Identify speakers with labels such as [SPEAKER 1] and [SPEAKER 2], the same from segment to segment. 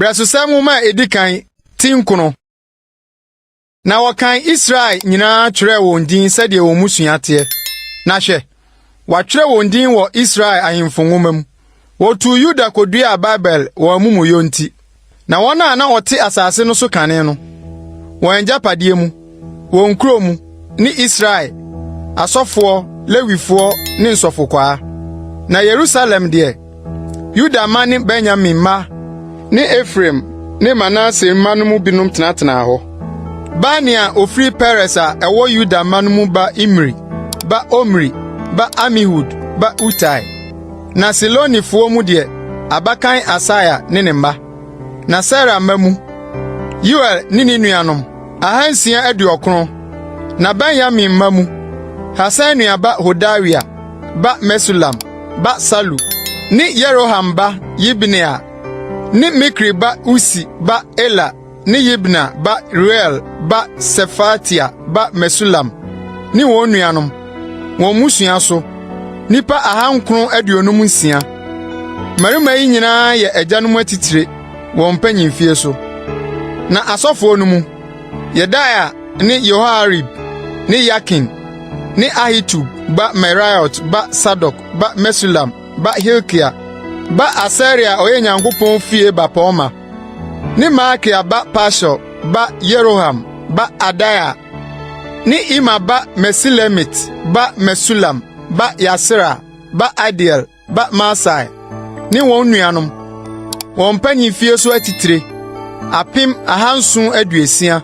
[SPEAKER 1] Brɛsosɛm Nwoma a edi kan ti 9. Na wɔkan Israel nyinaa twerɛɛ wɔn din sɛdeɛ wɔn mmusua teɛ. Na hwɛ, wɔatwerɛ wɔn din wɔ Israel ahemfo nwoma mu. Wɔtuu Yuda koduaa Babel wɔn amumuyɔ nti. Na wɔn a na wɔte asase no so kane no, wɔn agyapadeɛ mu, wɔn nkuro mu, ne Israel, asɔfoɔ, Lewifoɔ ne nsɔfokwaa. Na Yerusalem deɛ, Yuda mma ne Benyamin mma ne Efraim ne Manase mma no mu binom tenatenaa hɔ. Bani a ofiri Peres a ɛwɔ Yuda mma no mu ba Imri ba Omri ba Amihud ba Utai. Na Silonifoɔ mu deɛ, abakan Asaia ne ne mma. Na Sera mma mu, Yeuel ne ne nuanom, 690. Na Benyamin mma mu, Hasenua ba Hodawia ba Mesulam ba Salu ne Yeroham ba Yibneia ne Mikri ba Usi ba Ela ne Yibna ba Reuel ba Sefatia ba Mesulam ne wɔn nuanom, wɔn mmusua so, nnipa 956. Mmarima yi nyinaa yɛ agyanom atitire, wɔn mpanyimfie so. Na asɔfoɔ no mu, Yedaia ne Yehoiarib ne Yakin ne Ahitub ba Meraiot ba Sadok ba Mesulam ba Hilkia ba Asaria a ɔyɛ Nyankopɔn fie bapɔmma, ne Malkia ba Pashur ba Yeroham ba Adaia ne Imer ba Mesilemit ba Mesulam ba Yahsera ba Adiel ba Maasai ne wɔn nuanom, wɔn mpanyimfie so atitire, 1,760,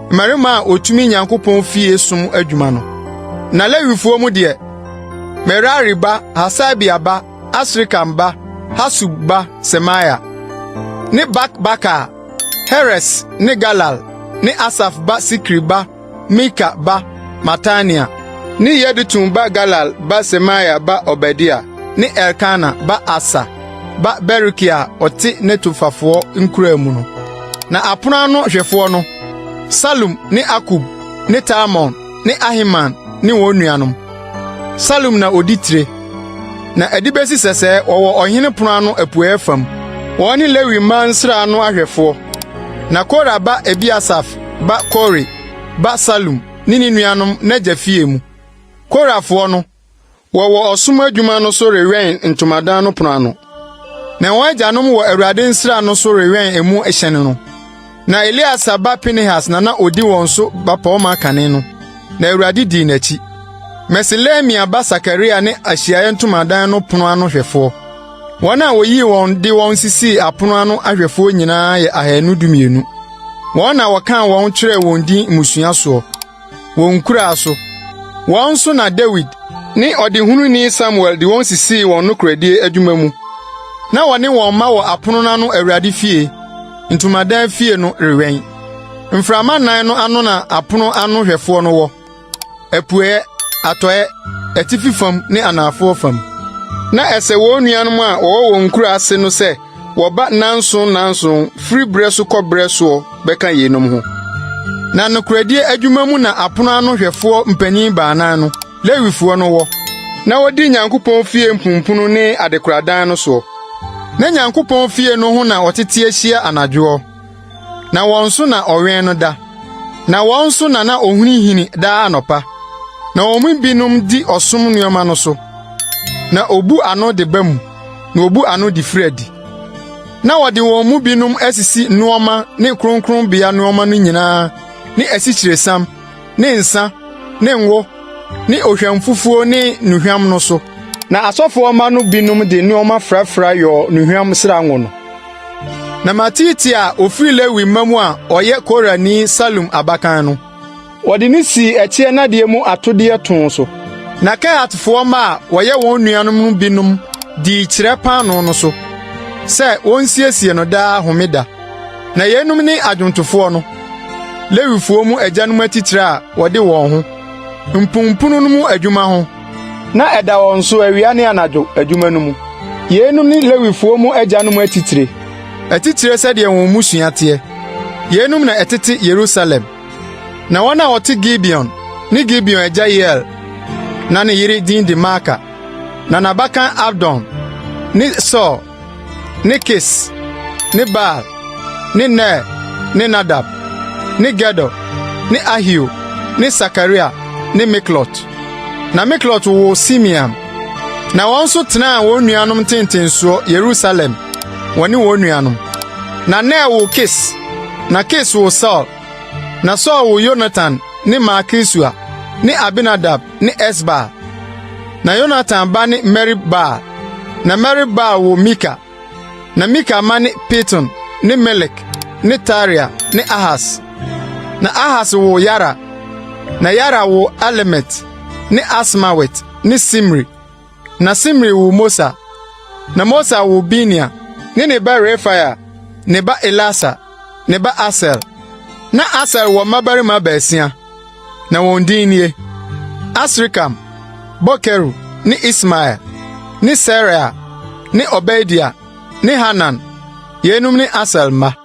[SPEAKER 1] mmarima a wotumi Nyankopɔn fie som adwuma no. Na Lewifoɔ mu deɛ, Merari ba Hasabia ba Asrikam ba Hasub ba Semaia, ne Bakbakar, Heres ne Galal ne Asaf ba Sikri ba Mika ba Matania, ne Yedutun ba Galal ba Semaia ba Obadia, ne Elkana ba Asa ba Berekia a ɔte Netofafoɔ nkuraa mu no. Na apono ano hwɛfoɔ no, Salum ne Akub ne Talmon ne Ahiman ne wɔn nuanom. Salum na odi tire, na ɛde besi sɛsɛɛ wɔwɔ ɔhene pon ano apuei fam. Wɔn ne Lewi mma nsra ano ahwɛfoɔ. Na Kora ba Ebiasaf ba Kore ba Salum ne ne nuanom n'agya fie mu. Korafoɔ no, wɔwɔ ɔsom adwuma no so rewɛn ntomadan no pon ano. Na wɔn agyanom wɔ Awurade nsra no so rewɛn emu hyɛn no. Na Eleasar ba Pinehas na na odi wɔn so bapɔmma kane no, na Awurade dii n'akyi. Meselemia ba Sakaria ne Ahyiae Ntomadan no pon ano hwɛfoɔ. Wɔn a woyii wɔn de wɔn sisii apono ano ahwɛfoɔ nyinaa yɛ 212. Wɔn na wɔkaa wɔn kyerɛɛ wɔn din mmusua soɔ, wɔn nkuraa so. Wɔn nso na Dawid ne ɔdehununi Samuel de wɔn sisii wɔn nokorɛdie adwuma mu. Na wɔne wɔn mma wɔ apono no ano Awurade fie, ntomadan fie no rewɛn. Mframa nnan no ano na apono ano hwɛfoɔ no wɔ. Apueɛ, atɔeɛ, atifi fam ne anafoɔ fam. Na ɛsɛ wɔn nuanom a wɔwɔ wɔn nkuraa ase no sɛ wɔba nnanson nnanson firi berɛ so kɔ berɛ soɔ bɛka yeinom ho. Na nokorɛdie adwuma mu na apono ano hwɛfoɔ mpanin baanan no, Lewifoɔ no wɔ, na wɔdi Nyankopɔn fie mpumpunu ne adekoradan no soɔ. Na Nyankopɔn fie no ho na wɔtete ahyia anadwoɔ. Na wɔn so na ɔwɛn no da, na wɔn so na na ohinihini daa anɔpa. Na wɔn mu binom di ɔsom nneɛma no so, na obu ano de ba mu, na obu ano de firi adi. Na wɔde wɔn mu binom asisi nneɛma ne kronkronbea nneɛma no nyinaa ne asikyiresiam ne nsa ne ngo ne ohwamfufuo ne nnuhwam no so. Na asɔfoɔ mma no binom de nneɛma frafra yɔɔ nnuhwam sra ngo no. Na Matitia a ofiri Lewi mma mu a ɔyɛ Korani Salum abakan no, wɔde no sii ɛkyeɛ nnadeɛ mu atodeɛ too so. Na Kehatfoɔ mma a wɔyɛ wɔn nuanom no binom dii kyerɛ paanoo no so, sɛ wonsiesie no daa homeda. Na yeinom ne adwontofoɔ no, Lewifoɔ mu agyanom atitire a wɔde wɔn ho, mpumpunu no mu adwuma ho, na ɛda wɔn so awia ne anadwo adwuma no mu. Yeinom ne Lewifoɔ mu agyanom atitire, atitire sɛdeɛ wɔn mmusua teɛ. Yeinom na ɛtete Yerusalem. Na wɔn a wɔte Gibeon ne Gibeon agya Yeiel, na ne yere din de Maaka, na n'abakan Abdon ne Sur ne Kis ne Baal. ne Ner ne Nadab, ne Gedor, ne Ahio, ne Sakaria ne Miklot. Na Miklot woo Simeam. Na wɔn nso tenaa wɔn nuanom ntentensoɔ Yerusalem, wɔne wɔn nuanom. Na Ner woo Kis, na Kis woo Saulo. Na Saulo woo Yonatan ne Malkisua ne Abinadab ne Esbaal. Na Yonatan ba ne Merib-Baal, na Merib-Baal woo Mika. Na Mika mma ne Piton ne Melek ne Tarea ne Ahas. Na Ahas woo Yara, na Yara woo Alemet ne Asmawet ne Simri. Na Simri woo Mosa, na Mosa woo Binea ne ne ba Refaia, ne ba Elasa, ne ba Asel. Na Asel wɔ mmabarima baasia, na wɔn din nie: Asrikam, Bokeru ne Ismael, ne Seraia, ne Obadia, ne Hanan. Yeinom ne Asel mma.